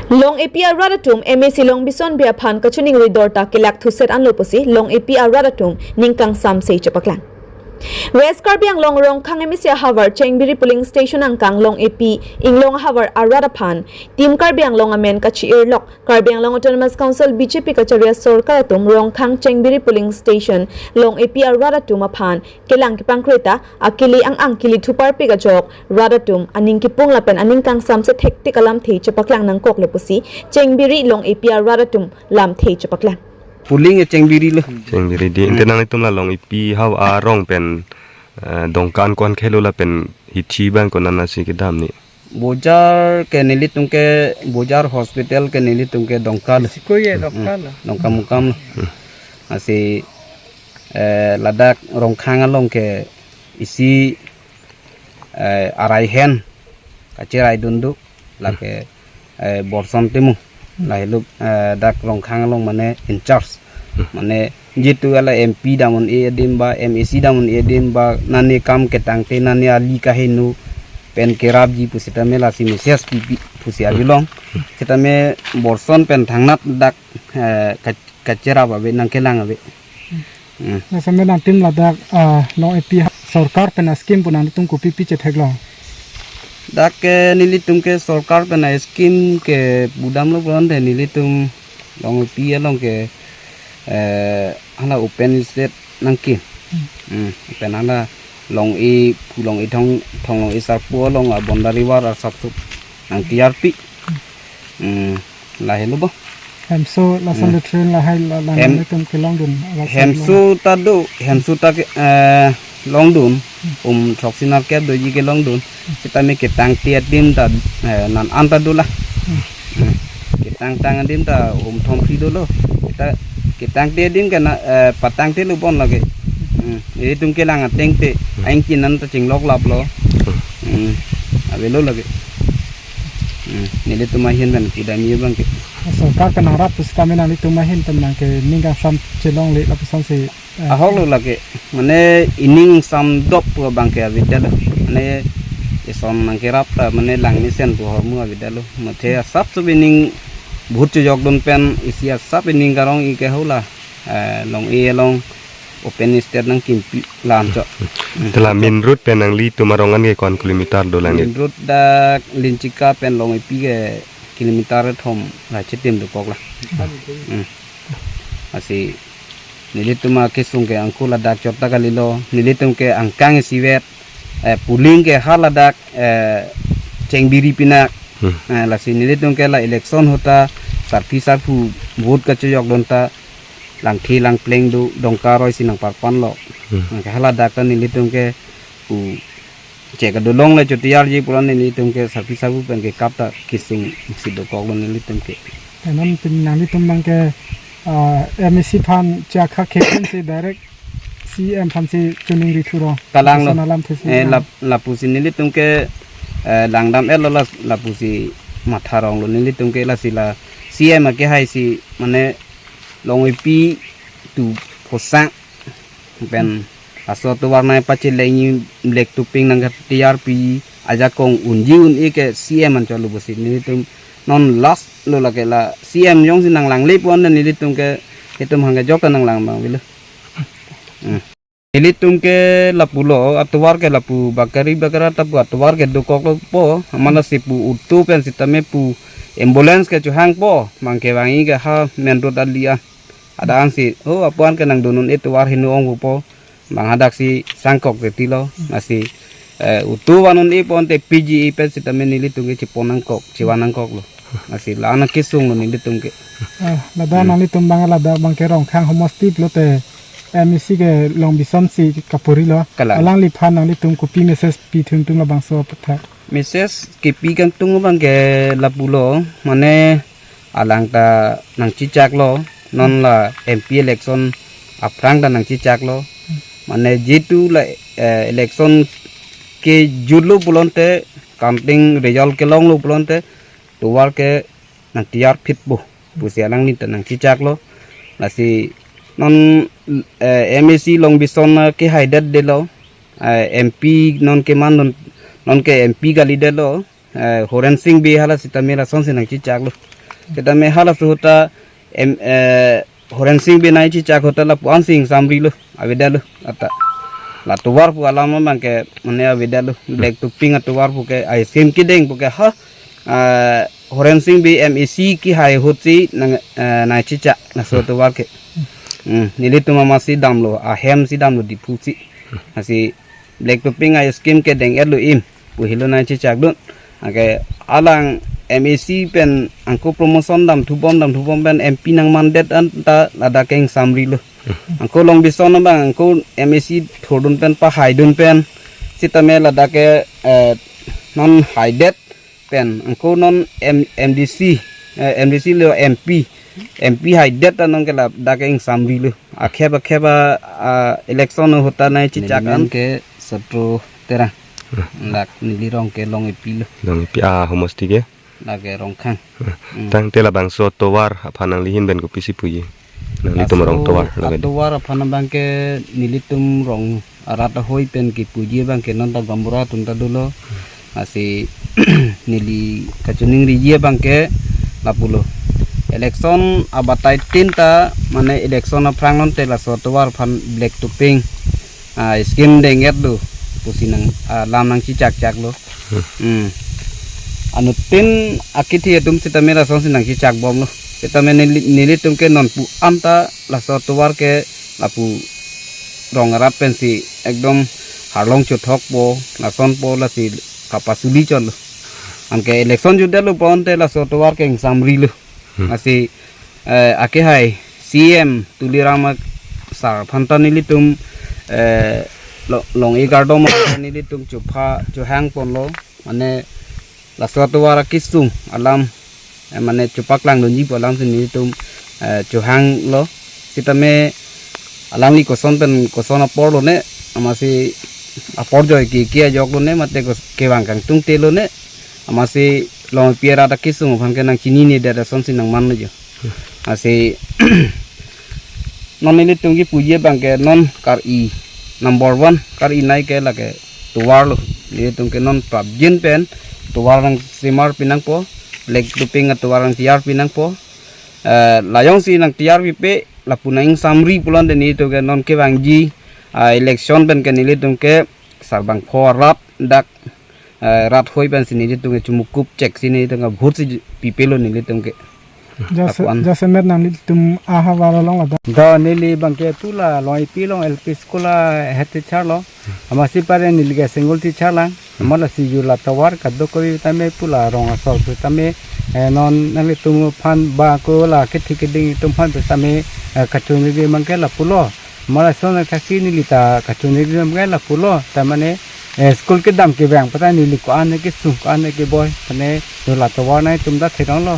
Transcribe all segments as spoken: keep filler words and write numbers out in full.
Long-epi arat atum M A C Longbison Bey aphan kachiningri dor ta kelak thuset anlo pusi long-epi arat atum ning kangsamse chepaklang. West Karbi Anglong Rongkhang M A C ahavar Chengbiri polling station angkang long-epi inglong ahavar arat aphan Team Karbi Anglong amen kachi-irlok Karbi Anglong Autonomous Council B J P kachari asorkar atum Rongkhang Chengbiri polling station long-epi arat atum aphan kelang kepangkre ta akili ang-ang kili thuparpik ajok rat atum aning kipung lapen aning kangsamse thektik alamthe chepaklang nangkoklo pusi Chengbiri long-epi arat atum lamthe chepaklang. Polling e Chengbiri lo. Chengbiri di. Hmm. Ante nanglitum la long-epi hau arong pen, eh, Dongka ankon khelo lapen hithi bang konat nasi kedam ni. Bojar ke nelitum ke, bojar hospital ke nelitum ke Dongka lo. Siko ye Dongka lo. Hmm. Dongkamukam lo. Hmm. Lasi, eh, ladak Rongkhang along ke isi, eh, araihen kacheraidun do, lake, eh, Borson Timung. Lahelo, eh, dak Rongkhang along mane in charge. Mane jitu ala M P dam un-e adim ba, M A C dam un-e adim ba, nane kam ketangte, nane ali kaheno pen kerapji pusitame lasi message pipi pusi avilong. Sitame Borson pen thangnat dak, eh, ka-, kacherap ave, nangkelang ave. Hmm. Laso me nangtum ladak, ah, long-epi sorkar pen a-scheme pu nangtum kopi pi chetheklong? Dak ke nelitum ke sorkar pen a-scheme ke pudamlo bonte nelitum long-epi along ke, eh, hala open stage nangkim. Hmm. Hmm. Pen hala long-e pu long-e thong, thong long-e sarpo along a boundary wall asap sup nangtiyarpi. Hmm. Lahelo bo. Hemso lason Hmm. latrine lahai la, la Hem- nangtum kelongdun. Hemso ta do, hemso ta ke, eh, longdun. Um throksi nerkep doji kelongdun. Sitame ketangte adim ta, eh, nan an ta do la. Hmm. Hmm. Ketangtang adim ta um thomphli dolo. Kita ketangte adim ke na, eh, patangtelo bon lake. Hmm. Ilitum kelang atengte aingki nan ta chinglok laplo. Hmm. Avelo lake. Hmm. Nelitum ahin pen pudam ye bang ke. Sorkar ke nangrap pusitame nanglitum ahin pen nangke ning kangsam chelongle lapusonsi, eh, Ahok lo lake. Mane ining samdop pu bang ke avedetlo. Mane ison nangkerap ta mane langmesen pu ahormu avedetlo. Mathe asap sup ining bhut chojokdun pen isi asap ining karong-i ke hula. Eh, long-e along open stage nangkimpi lam cho. Te la main road pen nanglitum arong an ke ko-an kilometer dolang? Main road dak Linchika pen long-epi ke kilometer thom ra chitim dokok la. Hmm. Lasi nelitum akesung ke angku ladak chot ta kalilo, nelitum ke angkang isivet, eh, polling ke ha ladak, eh, Chengbiri pinak. Hmm. Eh, lasi nelitum ke la election ahut ta sarpi sarpo vote kachojokdun ta langthi langpleng do, Dongka aroi si nangparpanlo. Hmm. Nangke ha ladak ta nelitum ke pu chek adolong le chotiyarji puran nelitum ke sarpi sarpo pen ke kap ta kesung si dokoklo nelitum ke. Te non pini nanglitum bang ke, ah, M A C aphan chakha kheken si direct C M aphan si chiningri thurong. Kalang lo. Lason alamthe si Eh, lang. lap-, lapusi nelitum ke, eh, langdam-etlo la, lapusi matharonglo nelitum ke lasi la C M akehai si mane long-epi tu phosang pen aso tovar nai pachelengji black topping nangketiyarpi ajakong unji un-e ke C M anchotlo pusi nelitum non last lo lake la C M jongsi nanglangle pu-an nelitum ke itum hangke jok ta nanglang bang avelo. Hmm. Nelitum ke lapulo, atovar ke lapu bakari bakara ta pu atovar ke dokoklo po, amat lasi pu auto pen sitame pu ambulance ke chohangpo, bang kevangji ke ha main road ali-an. Ada ansi, oh, apo-an ke nangdun un-e tovar heno ong pupo, bang hadak si sangkok te tilo, lasi, eh, auto van un-e ponte P G E pen sitame nelitum ke chepon nangkok, chevan nangkoklo. Lasi la-an akesung lo nelitum ke. Ah, ladak Hmm. nanglitum bang ladak bang ke Rongkhang homosti pulote M A C ke Longbison si kapori lo. Kalang. Alangliphan nanglitum kopi message pi thuntung labangso aphuthak? Message kepi kangtung bang ke lapulo, mane alang ta nangchechaklo, non la M P election aphrang ta nangchechaklo. Mane jitu la, eh, election kejutlo pulote, counting result kelonglo pulote, tovar ke nangtiyar phitpo pusi alangli ta nangchechaklo. Lasi non, eh, M A C Longbison, eh, kehai detdetlo, eh, M P non keman non, non ke M P kalidetlo, eh, Horen Sing Bey hala sitame lasonsi nangchechaklo. Sitame halaso ahut ta em, eh, Horen Sing Bey nangchechak ahut ta lapu-an si ingsamri lo, avedet lo ata. La tovar pu alam abang ke mane avedet lo. Black topping atovar pu ke, a scheme kedeng pu ke ha, ah, Horen Sing Bey M A C kehai ahut si nang, eh, nangchechak laso atovar ke. Hmm, nelitum amatsi damlo, ahem si damlo Diphu si. Lasi black topping a scheme kedeng-et lo, im pu helo nangchechakdun. Anke alang M A C pen angko promotion damthubom damthubom pen M P nangmandet anta ladak ke ingsamri lo. Angko Longbison abang angko M A C thurdun pen pahaidun pen sitame ladak ke, eh, non haidet pen angko non M-, M D C, eh, M D C lo M P, M P haidet ta non ke ladak ke ingsamri lo. Akhep akhep a, a, election ahut ta nangchechak an. Nelimen ke Sotro Terang. Dak neli rong ke Long-epi lo. Long-epi a homosti ke? Dak ke Rongkhang. Hmm. Tangte labangso atovar aphan nangli ahin pen kopisi puji? Nanglitum rong atovar lake di. Atovar aphan abang ke nelitum rong arat ahoi pen kepuji abang ke non ta gaonbura atum ta dolo. Lasi neli kachiningriji abang ke lapulo. Election abatai tin ta mane election aphrang non te laso atovar aphan black topping, ah, scheme deng-et lo pusi nang, ah, alam nangchechakchak lo. Hmm. Anuttin akethe atum sitame lasonsi nangchechakbomlo. Sitame neli, nelitum ke nonpu anta laso atovar ke lapu rong arat pensi ekdom arlong chothokpo, lasonpo, lasi kapasuli chotlo. Anke election jutdetlo pu ante laso atovar ke ingsamri lo. Hmm. Lasi, eh, akehai C M Tuliram sir aphan ta nelitum, eh, lo-, long-e kardom aphan nelitum chopha chohang ponlo. Mane laso atovar akesung alam, eh, mane chopaklangdunji pu alam si nelitum, eh, chohanglo. Sitame alangli koson pen koson apor lone, amatsi apor joi ke ke ajok lone, mate kos-, kevang kangtung te lone, amatsi Long-epi arat akesung aphan ke nangchinine det asonsi nangmanlo jo. Lasi non nelitum kepuji abang ke non kar-i number one kar-i nai ke lake tovar lo. Nelitum ke non prapjin pen tovar nangsemarpi nangpo, black topping atovar nangtiyarpi nangpo. Eh, la jongsi nangtiyarpipe lapu nang-ingsamri pulote nelitum ke non kevangji, ah, election pen ke nelitum ke sarbangpho arat dak, eh, rat hoi pensi nelitum ke chumukup chek si nelitum ke vote si pipelo nelitum ke. Jase, lapuan. Jasemet nanglitum ahavar along ada. Do neli abang ke pula Long-epi along L P school a head teacher lo. Amatsi pare neli ke single teacher lang. Amat lasi ju la tovar kadokave tame pula rong asor tame, eh, non nanglitum aphan ba ko la kethe keding atum aphan tame, eh, kachoningri abang ke lapulo. Amat lason athak si neli ta kachoningri abang ke lapulo. Ta mane, eh, school kedam kevang pu ta neli ko-an kesung ko-an keboi. Mane ju la tovar nangtum ta theklonglo.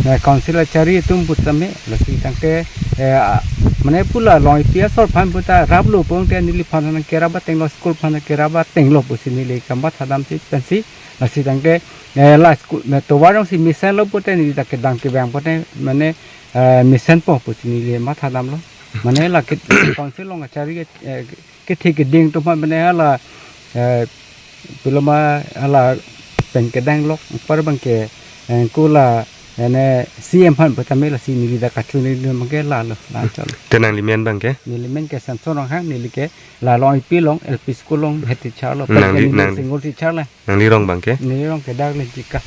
Eh, council achari atum pu tame lasi tangte, eh, a, mane pula Long-epi asor aphan pu ta raplo pu tangte neliphan nangkerap atenglo, school aphan nangkerap atenglo pusi neli kamatha damsi pensi. Lasi tangte, eh, la school, ne tovar jongsi mesenlo pute neli ta kedam kevang pute mane, eh, mesenpo pusi neli matha damlo. Mane la ke council along achari ke, eh, kethe keding atum aphan mane hala, eh, puloma hala pen kedang lok par abang ke, eh, ko la, eh, ne C M aphan pu tame lasi neli ta kachoningri abang ke lalo, la chotlo. Te nanglimen abang ke? Nelimen ke Samson Ronghang, neli ke la Long-epi along L P school along head teacher lo, nangli, neli nang single teacher la. Nanglirong abang ke? Nelirong ke dak Lenchika.